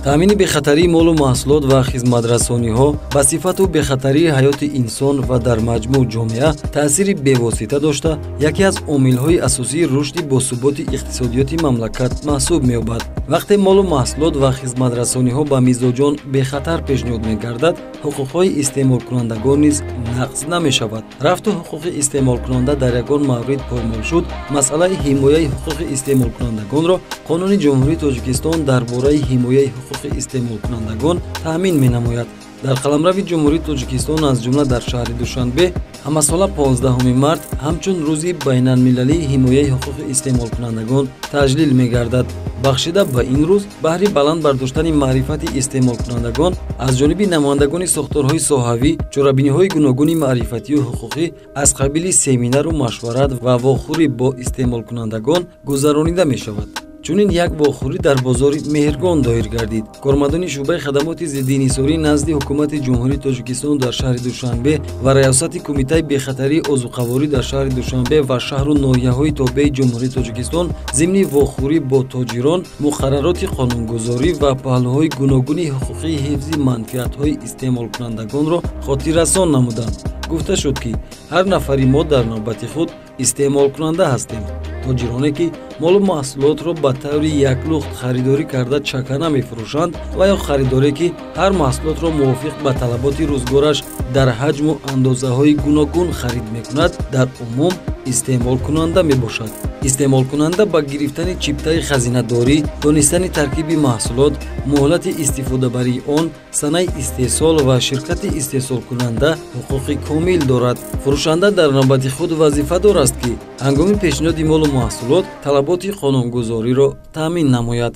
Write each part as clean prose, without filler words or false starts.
Таъмини бехатарии молу маҳсулот ва хизматрасониҳо ба сифату бехатарии ҳаёти инсон ва дар маҷмӯъ ҷомеа таъсири бевосита дошта, яке аз омилҳои асосии рушди босуботи иқтисодиёти мамлакат маҳсуб меёбад. Вақте молу маҳсулот ва хизматрасониҳо ба мизоҷон бехатар пешниҳод мегардад, ҳуқуқҳои истеъмолкунандагон низ нақз намешавад. Рафту ҳуқуқи истеъмолкунанда дар ягон маврид поймол шуд, масъалаи ҳимояи ҳуқуқи истеъмолкунандагонро Қонуни Ҷумҳурии Тоҷикистон дар бораи ҳимояи ҳуқуқи истеъмолкунандагон таъмин менамояд. Дар қаламрави Ҷумҳурии Тоҷикистон, аз ҷумла дар шаҳри Душанбе, ҳамасола 15 март ҳамчун рӯзи байналмилалии ҳимояи ҳуқуқи истеъмолкунандагон таҷлил мегардад. Бахшида ба ин рӯз баҳри баланд бардоштани маърифати истеъмолкунандагон аз ҷониби намояндагони сохторҳои соҳавӣ чорабиниҳои гуногуни маърифатию ҳуқуқӣ аз қабили семинару машварат ва вохӯрӣ бо истеъмолкунандагон гузаронида мешавад. Чунин як вохӯрӣ дар бозори Меҳргон доир гардид. Кормандони шӯъбаи хадамоти зиддиинҳисорӣ назди Ҳукумати Ҷумҳурии Тоҷикистон дар шаҳри Душанбе ва Раёсати Кумитаи бехатарии озуқаворӣ дар шаҳри Душанбе ва шаҳру ноҳияҳои тобеи Ҷумҳурии Тоҷикистон зимни вохӯрӣ бо тоҷирон муқаррароти қонунгузорӣ ва паҳлӯҳои гуногуни ҳуқуқии ҳифзи манфиатҳои истеъмолкунандагонро хотиррасон намуданд. Гуфта шуд, ки ҳар нафари мо дар навбати худ истеъмолкунанда ҳастем. Тоҷироне ки молу маҳсулотро ба таври яклухт харидорӣ карда чакана мефурӯшанд ва ё харидоре ки ҳар маҳсулотро мувофиқ ба талаботи рӯзгораш дар ҳаҷму андозаҳои гуногун харид мекунад, дар умум истеъмолкунанда мебошад. Истеъмолкунанда ба гирифтани чиптаи хазинадорӣ, донистани таркиби маҳсулот, муҳлати истифодабарии он, санаи истеҳсол ва ширкати истеҳсолкунанда ҳуқуқи комил дорад. Фурӯшанда дар навбати худ вазифадор аст, ки ҳангоми пешниҳоди молу маҳсулот талаботи қонунгузориро таъмин намояд.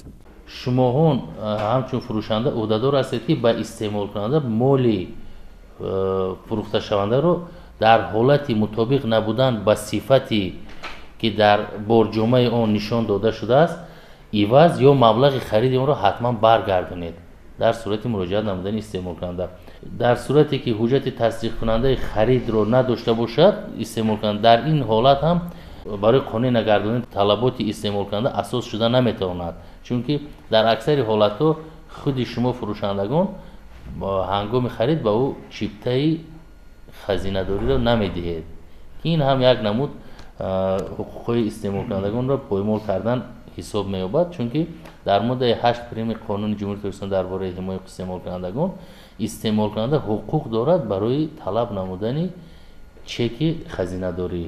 Шумоҳон ҳамчун фурӯшанда ӯҳдадор ҳастед, ки ба истеъмолкунанда моли фурӯхташавандаро дар ҳолати мутобиқ набудан ба сифати ки дар борҷомаи он нишон дода шудааст, иваз ё маблағи хариди онро ҳатман баргардонед дар сурати муроҷиат намудани истеъмолкунанда. Дар сурате ки ҳуҷҷати тасдиқкунандаи харидро надошта бошад истеъмолкунанда, дар ин ҳолат ҳам барои қонеъ нагардонии талаботи истеъмолкунанда асос шуда наметавонад, чунки дар аксари ҳолатҳо худи шумо фурӯшандагон ҳангоми харид ба ӯ чиптаи хазинадориро намедиҳед, ки ин ҳам як намуд ҳуқуқҳои истеъмолкунандагонро поймол кардан ҳисоб меёбад, чунки дар моддаи 8 прими Қонуни Ҷумҳурии Тоҷикистон дар бораи ҳимояи истеъмолкунандагон истеъмолкунанда ҳуқуқ дорад барои талаб намудани чеки хазинадорӣ.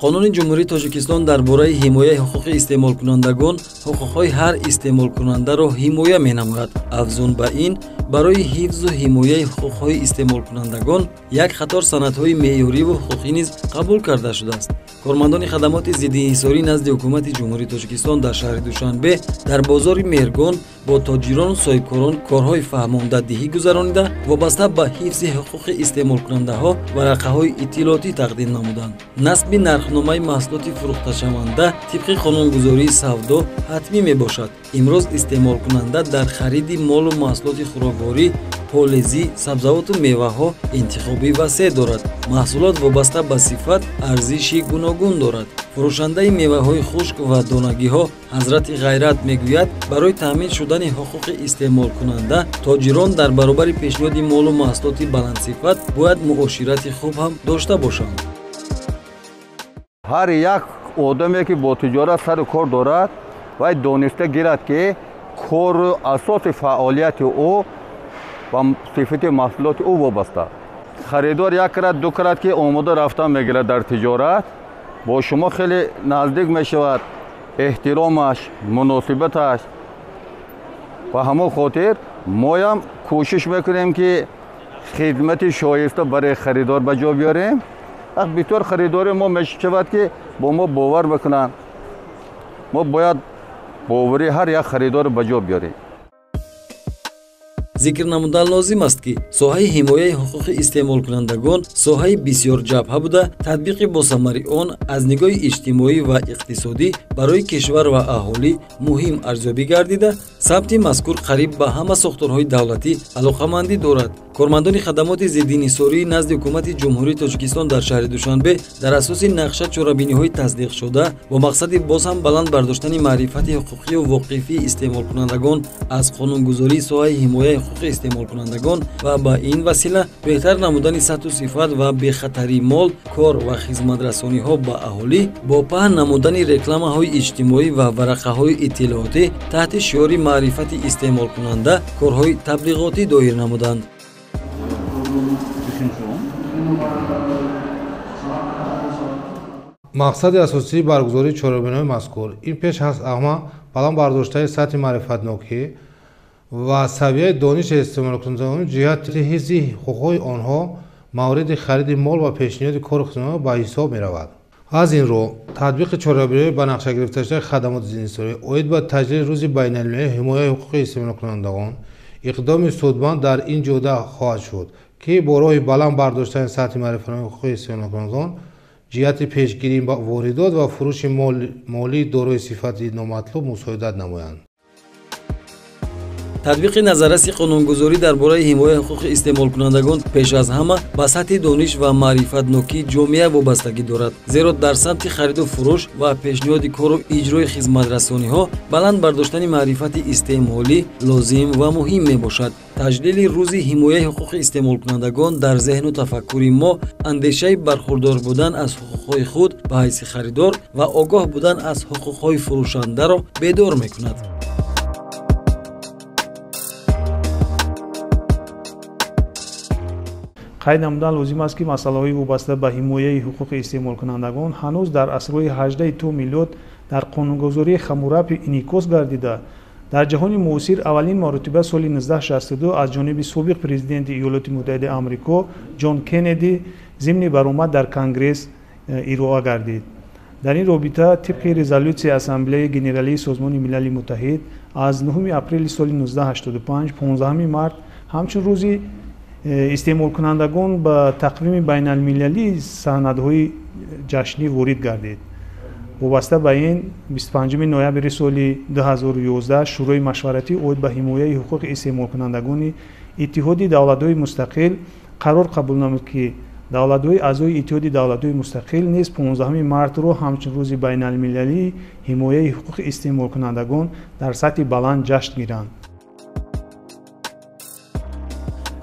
Қонуни Ҷумҳурии Тоҷикистон дар бораи ҳимояи ҳуқуқи истеъмолкунандагон ҳуқуқҳои ҳар истеъмолкунандаро ҳимоя менамояд. Афзун ба ин, барои ҳифзу ҳимояи ҳуқуқҳои истеъмолкунандагон як қатор санадҳои меъёриву ҳуқуқӣ низ қабул карда шудааст. Кормандони хадамоти зиддиинҳисорӣ назди Ҳукумати Ҷумҳурии Тоҷикистон дар шаҳри Душанбе дар бозори Меҳргон бо тоҷирону соҳибкорон корҳои фаҳмондадиҳӣ гузаронида, вобаста ба ҳифзи ҳуқуқи истеъмолкунандаҳо варақаҳои иттилоотӣ тақдим намуданд. Насби нархномаи маҳсулоти фурӯхташаванда тибқи қонунгузории савдо ҳатмӣ мебошад. Имрӯз истеъмолкунанда дар хариди молу маҳсулоти хӯрокворӣ, полезӣ, сабзавоту меваҳо интихоби васеъ дорад. Маҳсулот вобаста ба сифат арзиши гуногун дорад. Фурӯшандаи меваҳои хушк ва донагиҳо Ҳазрати Ғайрат мегӯяд, барои таъмин шудани ҳуқуқи истеъмолкунанда тоҷирон дар баробари пешниҳоди молу маҳсулоти баландсифат бояд муоширати хуб ҳам дошта бошанд. Ҳар як одаме ки бо тиҷорат сару кор дорад, вай дониста гирад, ки кору асоси фаъолияти ӯ ба сифати маҳсулоти ӯ вобаста. Харидор як карат, ду карат ки омода рафтан мегирад дар тиҷорат, бо шумо хеле наздик мешавад, эҳтиромаш, муносибаташ. Ба ҳамон хотир моям кӯшиш мекунем, ки хидмати шоиста барои харидор ба ҷо биёрем. Бисёр харидори мо мешавад, ки бо мо бовар бикунанд. Мо бояд боварии ҳар як харидорро ба ҷо биёрем. Зикр намудан лозим аст, ки соҳаи ҳимояи ҳуқуқи истеъмолкунандагон соҳаи бисёрҷабҳа буда, татбиқи босамари он аз нигоҳи иҷтимоӣ ва иқтисодӣ барои кишвар ва аҳолӣ муҳим арзёбӣ гардида, самти мазкур қариб ба ҳама сохторҳои давлатӣ алоқамандӣ дорад. Кормандони хадамоти зиддиинҳисории назди ҳукумати Ҷумҳурии Тоҷикистон дар шаҳри Душанбе дар асоси нақша чорабиниҳои тасдиқшуда бо мақсади боз ҳам баланд бардоштани маърифати ҳуқуқию воқифии истеъмолкунандагон аз қонунгузории соҳаи ҳимояи ҳуқуқи истеъмолкунандагон ва ба ин васила беҳтар намудани сатҳу сифат ва бехатарии мол, кор ва хизматрасониҳо ба аҳолӣ бо паҳн намудани рекламаҳои иҷтимоӣ ва варақаҳои иттилоотӣ таҳти шиори маърифати истеъмолкунанда корҳои таблиғотӣ доир намуданд. Мақсади асосии баргузории чорабиниҳои мазкур ин пеш аз ҳама баланд бардоштани сатҳи маърифатнокӣ ва савияи дониши истеъмолкунандагон ҷиҳати ҳифзи ҳуқуқҳои онҳо мавриди хариди мол ва пешниҳоди кору хизматҳо ба ҳисоб меравад. Аз ин рӯ, татбиқи чорабиниҳои ба нақша гирифташудаи хадамоти зиддиинҳисорӣ оид ба таҷлили рӯзи байналмилалии ҳимояи ҳуқуқи истеъмолкунандагон иқдоми судманд дар ин ҷода хоҳад шуд, ки бо роҳи баланд бардоштани сатҳи маърифатнокии ҳуқуқи истеъмолкунандагон ҷиҳати пешгирии воридот ва фурӯши молии дорои сифати номатлуб мусоидат намоянд. Татбиқи назарраси қонунгузорӣ дар бораи ҳимояи ҳуқуқи истеъмолкунандагон пеш аз ҳама ба сатҳи дониш ва маърифатнокии ҷомеа вобастагӣ дорад, зеро дар самти хариду фурӯш ва пешниҳоди кору иҷрои хизматрасониҳо баланд бардоштани маърифати истеъмолӣ лозим ва муҳим мебошад. Таҷлили рӯзи ҳимояи ҳуқуқи истеъмолкунандагон дар зеҳну тафаккури мо андешаи бархурдор будан аз ҳуқуқҳои худ ба ҳайси харидор ва огоҳ будан аз ҳуқуқҳои фурӯшандаро бедор мекунад. Қайд намудан лозим аст, ки масъалаҳои вобаста ба ҳимояи ҳуқуқи истеъмолкунандагон ҳанӯз дар асрҳои 18 то милод дар қонунгузории Хаммурапи инъикос гардида, дар ҷаҳони муосир аввалин маротиба соли 1962 аз ҷониби собиқ президенти Иёлоти Муттаҳидаи Амрико Ҷон Кеннеди зимни баромад дар Конгресс ироа гардид. Дар ин робита тибқи резолютсияи Ассамблеяи Генералии Созмони Милали Муттаҳид аз 9 апрели соли 1985 15 март ҳамчун рӯзи истеъмолкунандагон ба тақвими байналмилалии санадҳои ҷашнӣ ворид гардид. Вобаста ба ин 25 ноябри соли 2011 Шӯрои машваратӣ оид ба ҳимояи ҳуқуқи истеъмолкунандагони Иттиҳоди давлатҳои мустақил қарор қабул намуд, ки давлатҳои аъзои Иттиҳоди давлатҳои мустақил низ 15 мартро ҳамчун рӯзи байналмилалии ҳимояи ҳуқуқи истеъмолкунандагон дар сатҳи баланд ҷашн гиранд.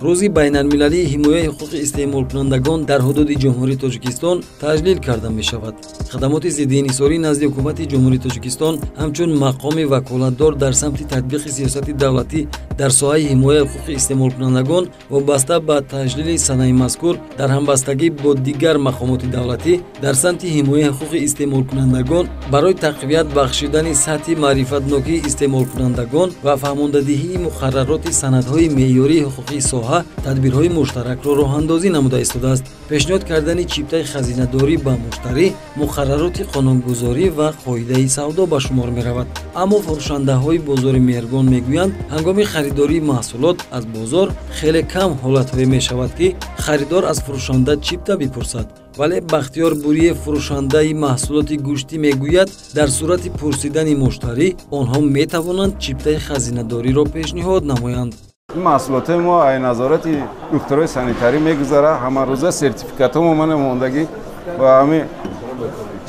Рӯзи байналмилалии ҳимояи ҳуқуқи истеъмолкунандагон дар ҳудуди Ҷумҳурии Тоҷикистон таҷлил карда мешавад. Хадамоти зиддиинҳисорӣ назди ҳукумати Ҷумҳурии Тоҷикистон ҳамчун мақоми ваколатдор дар самти татбиқи сиёсати давлатӣ дар соҳаи ҳимояи ҳуқуқи истеъмолкунандагон вобаста ба таҷлили санаи мазкур дар ҳамбастагӣ бо дигар мақомоти давлатӣ дар самти ҳимояи ҳуқуқи истеъмолкунандагон барои тақвият бахшидани сатҳи маърифатнокии истеъмолкунандагон ва фаҳмондадиҳии муқаррароти санадҳои меъёрии ҳуқуқии соҳа тадбирҳои муштаракро роҳандозӣ намуда истодааст. Пешниҳод кардани чиптаи хазинадорӣ ба муштарӣ муқаррароти қонунгузорӣ ва қоидаи савдо ба шумор меравад. Аммо фурӯшандаҳои бозори Меҳргон мегӯянд, ҳангоми харидории маҳсулот аз бозор хеле кам ҳолатҳое мешавад, ки харидор аз фурӯшанда чипта бипурсад. Вале Бахтиёр Буриев, фурӯшандаи маҳсулоти гӯштӣ, мегӯяд, дар сурати пурсидани муштарӣ онҳо метавонанд чиптаи хазинадориро пешниҳод намоянд. Маҳсулотҳои мо ай назорати духтурои санитарӣ мегузарад, ҳамарӯза сертификатҳо мо мана мондагӣ ва ҳами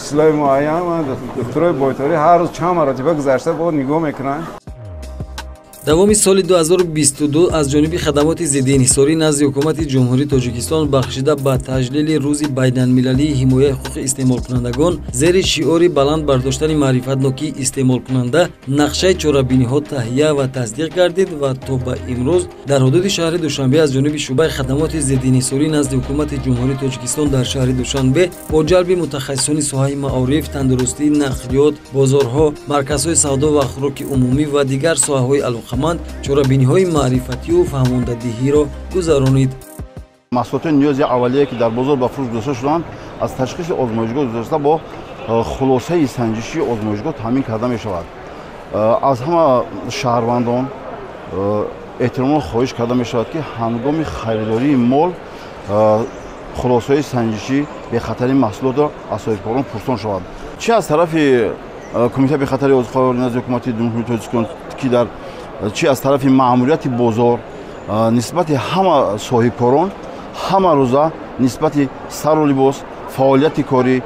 числои муайян духтурои бойторӣ ҳар рӯз чанд маротиба гузашта бо нигоҳ мекунанд. Давоми соли 2022 аз ҷониби хадамоти зиддиинҳисорӣ назди ҳукумати Ҷумҳурии Тоҷикистон бахшида ба таҷлили рӯзи байналмилалии ҳимояи ҳуқуқи истеъмолкунандагон зери шиори баланд бардоштани маърифатнокии истеъмолкунанда нақшаи чорабиниҳо таҳия ва тасдиқ гардид ва то ба имрӯз дар ҳудуди шаҳри Душанбе аз ҷониби шӯъбаи хадамоти зиддиинҳисорӣ назди ҳукумати Ҷумҳурии Тоҷикистон дар шаҳри Душанбе бо ҷалби мутахассисони соҳаи маориф, тандурустӣ, нақлиёт, бозорҳо, марказҳои савдо ва хӯроки умумӣ ва дигар соҳаҳои алоқаманд чорабиниҳои маърифатию фаҳмондадиҳиро гузаронид. Маҳсулоти ниёзи аввалие, ки дар бозор ба фурӯш гузошта шуданд, аз ташхиси озмоишгоҳ гузашта бо хулосаи санҷишии озмоишгоҳ таъмин карда мешавад. Аз ҳама шаҳрвандон эҳтиромона хоҳиш карда мешавад, ки ҳангоми харидории мол хулосаи санҷишӣ бехатари маҳсулотро аз соҳибкорон пурсон шавад. Чи аз тарафи Кумитаи бехатарии озуқаворӣ назди ҳукумати Ҷумҳурии Тоҷикистон, ки дар чи аз тарафи маъмурияти бозор Нисбати ҳама соҳибкорон ҳама рӯза нисбати сару либос, фаъолияти корӣ,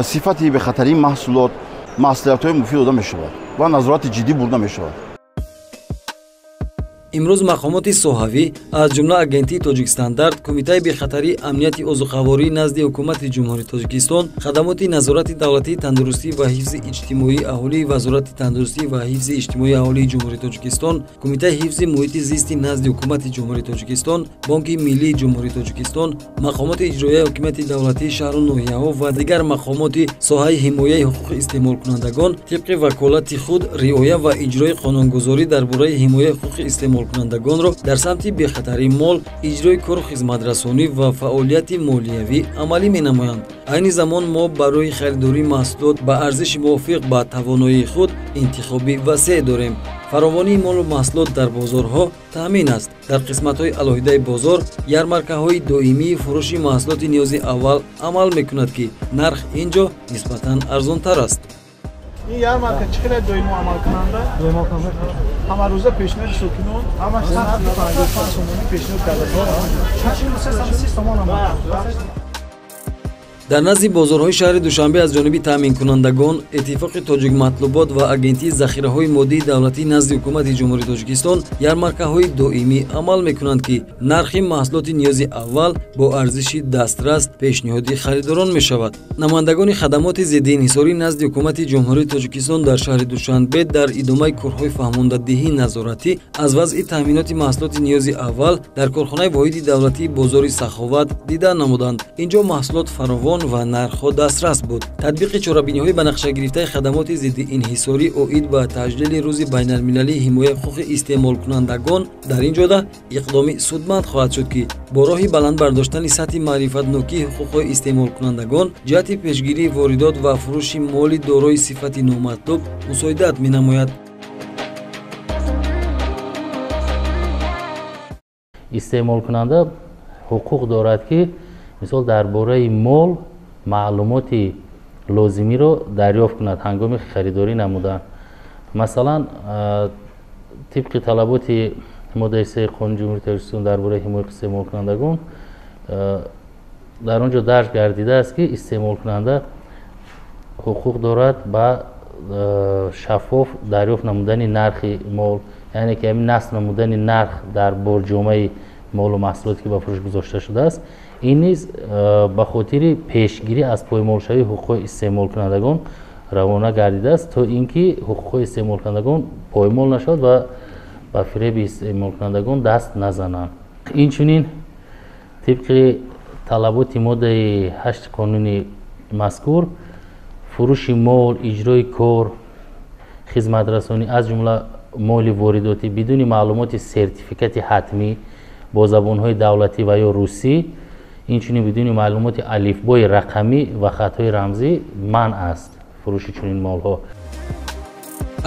сифати бехатарии маҳсулот маслиҳатҳои муфид дода мешавад ва назорати ҷиддӣ бурда мешавад. Имрӯз мақомоти соҳавӣ, аз ҷумла Агентии Тоҷикстандарт, Кумитаи бехатарии амнияти озуқаворӣ назди Ҳукумати Ҷумҳурии Тоҷикистон, Хадамоти назорати давлатии тандурустӣ ва ҳифзи иҷтимоии аҳолии Вазорати тандурустӣ ва ҳифзи иҷтимоии аҳолии Ҷумҳурии Тоҷикистон, Кумитаи ҳифзи муҳити зисти назди Ҳукумати Ҷумҳурии Тоҷикистон, Бонки миллии Ҷумҳурии Тоҷикистон, мақомоти иҷроияи ҳокимияти давлатии шаҳру ноҳияҳо ва дигар мақомоти соҳаи ҳимояи ҳуқуқи истеъмолкунандагон тибқи ваколати худ риоя ва иҷрои қонунгузорӣ дар бораи ҳимояи ҳуқуқи истеъмолкунандагонро дар самти бехатарии мол, иҷрои кору хизматрасонӣ ва фаъолияти молиявӣ амалӣ менамоянд. Айни замон мо барои харидории маҳсулот ба арзиши мувофиқ ба тавоноии худ интихоби васеъ дорем. Фаровонии молу маҳсулот дар бозорҳо таъмин аст. Дар қисматҳои алоҳидаи бозор ярмаркаҳои доимии фурӯши маҳсулоти ниёзи аввал амал мекунад, ки нарх ин ҷо нисбатан арзонтар аст. Ин ярмарка чӣ хеле доимо амалкунанда? Ҳамарӯза пешниҳоди сокинон 55 сомонӣ пешниҳод карда. Дар назди бозорҳои шаҳри Душанбе аз ҷониби таъминкунандагон, Иттифоқи тоҷикматлубот ва Агентии захираҳои моддии давлатӣ назди Ҳукумати Ҷумҳурии Тоҷикистон ярмаркаҳои доимӣ амал мекунанд, ки нархи маҳсулоти ниёзи аввал бо арзиши дастрас пешниҳоди харидорон мешавад. Намояндагони хадамоти зиддиинҳисорӣ назди Ҳукумати Ҷумҳурии Тоҷикистон дар шаҳри Душанбе дар идомаи корҳои фаҳмондадиҳӣ назоратӣ аз вазъи таъминоти маҳсулоти ниёзи аввал дар корхонаи воҳиди давлатии бозори Саховат дида намуданд. Ин ҷо маҳсулот фаровон ва нархҳо дастрас буд. Татбиқи чорабиниҳои ба нақша гирифтаи хадамоти зиддиинҳисорӣ оид ба таҷлили рӯзи байналмилалии ҳимояи ҳуқуқи истеъмолкунандагон дар ин ҷода иқдоми судманд хоҳад шуд, ки бо роҳи баланд бардоштани сатҳи маърифатнокии ҳуқуқҳои истеъмолкунандагон ҷиҳати пешгирии воридот ва фурӯши моли дорои сифати номатлуб мусоидат менамояд. Истеъмолкунанда ҳуқуқ дорад, ки мисол дар бораи мол маълумоти лозимиро дарёфт кунад ҳангоми харидорӣ намудан. Масалан, тибқи талаботи моддаи 3 Қонуни Ҷумҳурии Тоҷикистон дар бораи ҳимояи истеъмолкунандагон дар он ҷо дарҷ гардидааст, ки истеъмолкунанда ҳуқуқ дорад ба шаффоф дарёфт намудани нархи мол, яъне ки ҳамин насб намудани нарх дар борҷомаи молу маҳсулоте ки ба фурӯш гузошта шудааст. Ин низ ба хотири пешгирӣ аз поймолшавии ҳуқуқҳои истеъмолкунандагон равона гардидааст, то ин ки ҳуқуқҳои истеъмолкунандагон поймол нашавад ва ба фиреби истеъмолкунандагон даст назананд. Инчунин тибқи талаботи моддаи 8 қонуни мазкур фурӯши мол, иҷрои кор, хизматрасонӣ аз ҷумла моли воридотӣ бидуни маълумоти сертификати ҳатмӣ бо забонҳои давлатӣ ва ё русӣ, инчунин бидуни маълумоти алифбои рақамӣ ва хатҳои рамзӣ манъ аст фурӯши чунин молҳо.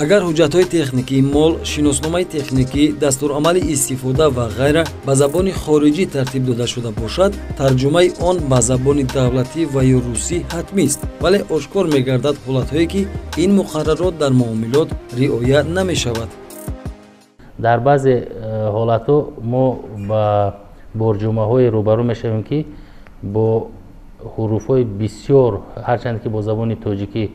Агар ҳуҷҷатҳои техникии мол, шиносномаи техникӣ, дастурамали истифода ва ғайра ба забони хориҷӣ тартиб дода шуда бошад, тарҷумаи он ба забони давлатӣ ва ё русӣ ҳатмист, вале ошкор мегардад ҳолатҳое, ки ин муқаррарот дар муомилот риоя намешавад. Дар баъзе ҳолатҳо мо ба борҷумаҳое рӯбарӯ мешавем, ки бо ҳуруфҳои бисёр, ҳарчанд ки бо забони тоҷикӣ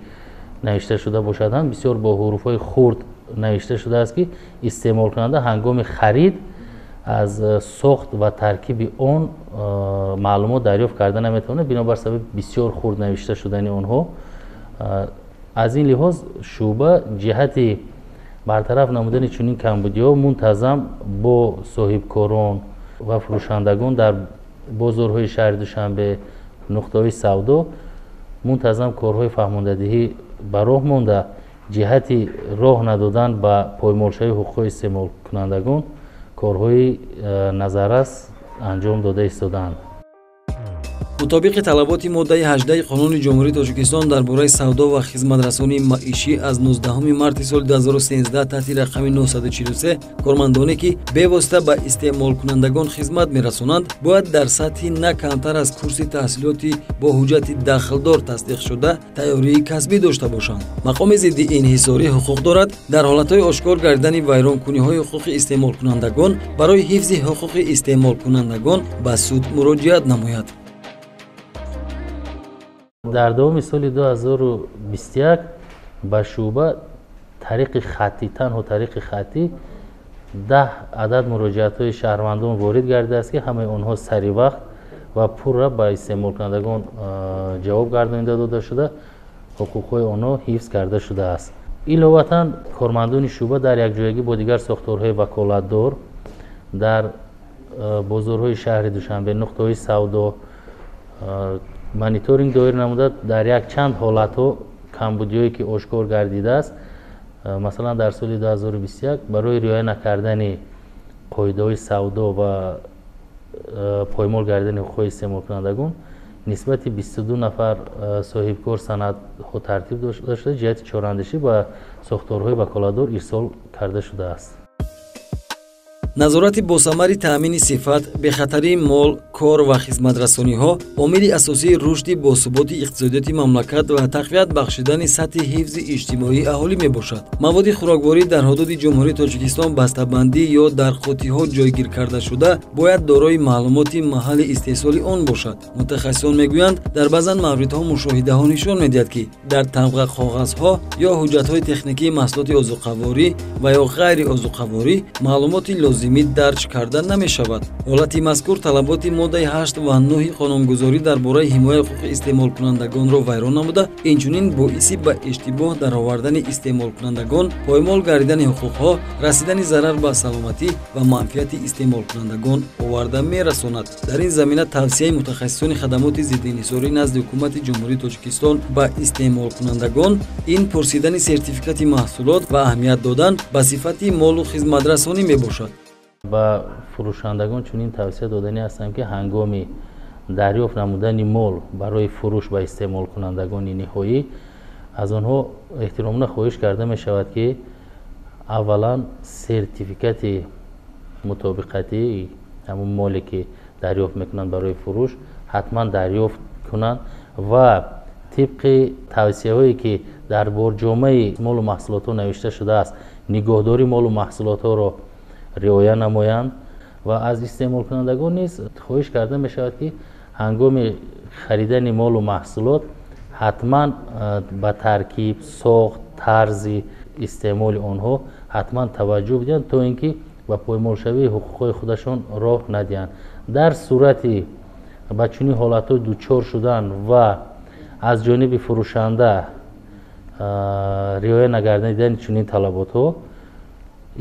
навишта шуда бошад ҳам, бисёр бо ҳуруфҳои хурд навишта шудааст, ки истеъмолкунанда ҳангоми харид аз сохт ва таркиби он маълумот дарёфт карда наметавонад, бинобар сабаби бисёр хурд навишта шудани онҳо. Аз ин лиҳоз шӯъба ҷиҳати бартараф намудани чунин камбудиҳо мунтазам бо соҳибкорон ва фурӯшандагон дар бозорҳои шаҳри Душанбе, нуқтаҳои савдо мунтазам корҳои фаҳмондадиҳӣ ба роҳ монда, ҷиҳати роҳ надодан ба поймолшавии ҳуқуқҳои истеъмолкунандагон корҳои назаррас анҷом дода истодаанд. Мутобиқи талаботи моддаи 18 Қонуни Ҷумҳурии Тоҷикистон дар бораи савдо ва хизматрасонии маишӣ аз 19 марти соли 2013 таҳти рақами 943, кормандоне ки бевосита ба истеъмолкунандагон хизмат мерасонанд, бояд дар сатҳи на камтар аз курси таҳсилоти бо ҳуҷҷати дахлдор тасдиқшуда тайёрии касбӣ дошта бошанд. Мақоми зидди инҳисорӣ ҳуқуқ дорад дар ҳолатҳои ошкор гардидани вайронкуниҳои ҳуқуқи истеъмолкунандагон барои ҳифзи ҳуқуқи истеъмолкунандагон ба суд муроҷиат намояд. Дар давоми соли 2021 ба шӯъба тариқи хаттӣ, танҳо тариқи хаттӣ 10 адад муроҷиатҳои шаҳрвандон ворид гардидааст, ки ҳамаи онҳо саривақт ва пурра ба истеъмолкунандагон ҷавоб гардонида дода шуда, ҳуқуқҳои онҳо ҳифз карда шудааст. Иловатан, кормандони шӯъба дар якҷоягӣ бо дигар сохторҳои ваколатдор дар бозорҳои шаҳри Душанбе, нуқтаҳои савдо мониторинг доир намуда, дар якчанд ҳолатҳо камбудиҳое ки ошкор гардидааст, масалан дар соли 2021 барои риоя накардани қоидаҳои савдо ва поймол гардидани ҳуқуқҳои истеъмолкунандагон нисбати 22 нафар соҳибкор санадҳо тартиб дода шуда, ҷиҳати чораандешӣ ба сохторҳои ваколатдор ирсол карда шудааст. Назорати босамари таъмини сифат, бехатарии мол, кор ва хизматрасониҳо омили асосии рушди босуботи иқтисодиёти мамлакат ва тақвият бахшидани сатҳи ҳифзи иҷтимоии аҳолӣ мебошад. Маводи хӯрокворӣ дар ҳудуди Ҷумҳурии Тоҷикистон бастабандӣ ё дар қуттиҳо ҷойгир карда шуда бояд дорои маълумоти маҳалли истеҳсоли он бошад. Мутахассисон мегӯянд, дар баъзан мавридҳо мушоҳидаҳо нишон медиҳад, ки дар тамғақоғазҳо ё ҳуҷҷатҳои техникии маҳсулоти озуқаворӣ ва ё ғайри озуқаворӣ маълумоти лозимӣ дарҷ карда намешавад. Ҳолати мазкур талаботи моддаи 8 ва 9 қонунгузорӣ дар бораи ҳимояи ҳуқуқи истеъмолкунандагонро вайрон намуда, инчунин боиси ба иштибоҳ даровардани истеъмолкунандагон, поймол гардидани ҳуқуқҳо, расидани зарар ба саломатӣ ва манфиати истеъмолкунандагон оварда мерасонад. Дар ин замина тавсияи мутахассисони хадамоти зиддиинҳисорӣ назди Ҳукумати Ҷумҳурии Тоҷикистон ба истеъмолкунандагон ин пурсидани сертификати маҳсулот ва аҳамият додан ба сифати молу хизматрасонӣ мебошад. Ба фурӯшандагон чунин тавсия доданӣ ҳастам, ки ҳангоми дарёфт намудани мол барои фурӯш ба истеъмолкунандагони ниҳоӣ аз онҳо эҳтиромона хоҳиш карда мешавад, ки аввалан сертификати мутобиқатии ҳамон моле ки дарёфт мекунанд барои фурӯш ҳатман дарёфт кунанд ва тибқи тавсияҳое ки дар борҷомаи молу маҳсулотҳо навишта шудааст, нигоҳдории молу маҳсулотҳоро риоя намоянд. Ва аз истеъмолкунандагон низ хоҳиш карда мешавад, ки ҳангоми харидани молу маҳсулот ҳатман ба таркиб, сохт, тарзи истеъмоли онҳо ҳатман таваҷҷӯҳ бидиҳанд, то ин ки ба поймолшавии ҳуқуқҳои худашон роҳ надиҳанд. Дар сурати ба чунин ҳолатҳо дучор шудан ва аз ҷониби фурӯшанда риоя нагардидани чунин талаботҳо,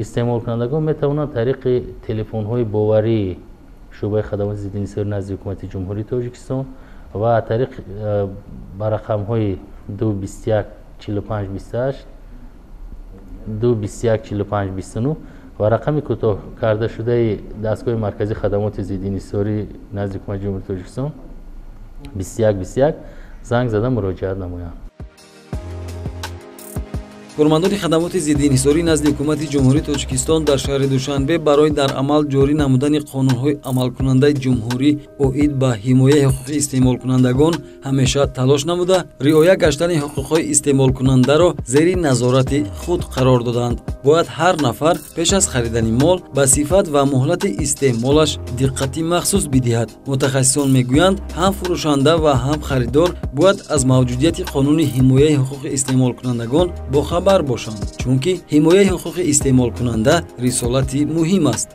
истеъмолкунандагон метавонанд тариқи телефонҳои боварии шӯъбаи хадамоти зиддиинҳисорӣ назди Ҳукумати Ҷумҳурии Тоҷикистон ва тариқ ба рақамҳои 221 45 28, 221 45 29 ва рақами кӯтоҳ карда шудаи дастгоҳи марказии хадамоти зиддиинҳисорӣ назди Ҳукумати Ҷумҳурии Тоҷикистон 21 21 занг зада муроҷиат намоянд. Кормандони хадамоти зиддиинҳисорӣ назди Ҳукумати Ҷумҳурии Тоҷикистон дар шаҳри Душанбе барои дар амал ҷорӣ намудани қонунҳои амалкунандаи ҷумҳурӣ оид ба ҳимояи ҳуқуқи истеъмолкунандагон ҳамеша талош намуда, риоя гаштани ҳуқуқҳои истеъмолкунандаро зери назорати худ қарор доданд. Бояд ҳар нафар пеш аз харидани мол ба сифат ва муҳлати истеъмолаш диққати махсус бидиҳад. Мутахассисон мегӯянд, ҳам фурӯшанда ва ҳам харидор бояд аз мавҷудияти қонуни ҳимояи ҳуқуқи истеъмолкунандагон бохабар бошанд, чунки ҳимояи ҳуқуқи истеъмолкунанда рисолати муҳим аст.